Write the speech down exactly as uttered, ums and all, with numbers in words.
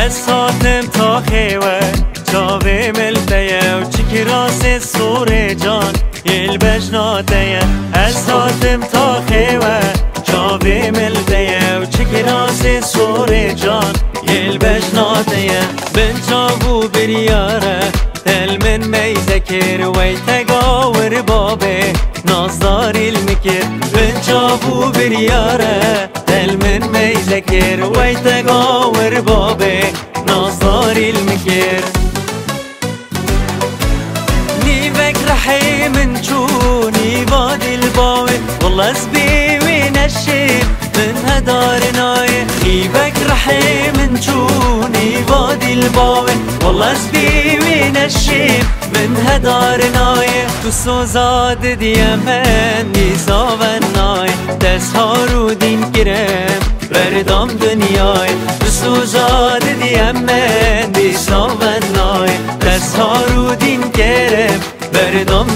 Ez hatim taxê we, çavê min li te ye û çi kirasê sorê can, yê li bejna te ye. Ez hatim taxê we, çavê min li te ye û çi kirasê sorê can, yê li bejna te ye. Bin çav û biryare, te li min meyze kir, wey te gawir babê, nazdarî li min kir. Bin çav û biryare, te li min meyze kir, wey te gawir babê, nazdarî li min kir. Nîvek rehê min çû, nîva dîl bawê, wela ez bê wê neşêm, min hedar nayê. Nîvek rehê min çû, nîva dîl bawê, wela ez bê wê neşêm, min hedar nayê. Tu soza didiye min dîsa ven nayê, dest har û dîn kirem, berdam dinyayê. Tu soza didiye min dîsa ven nayê, dest har û dîn kirem, berdam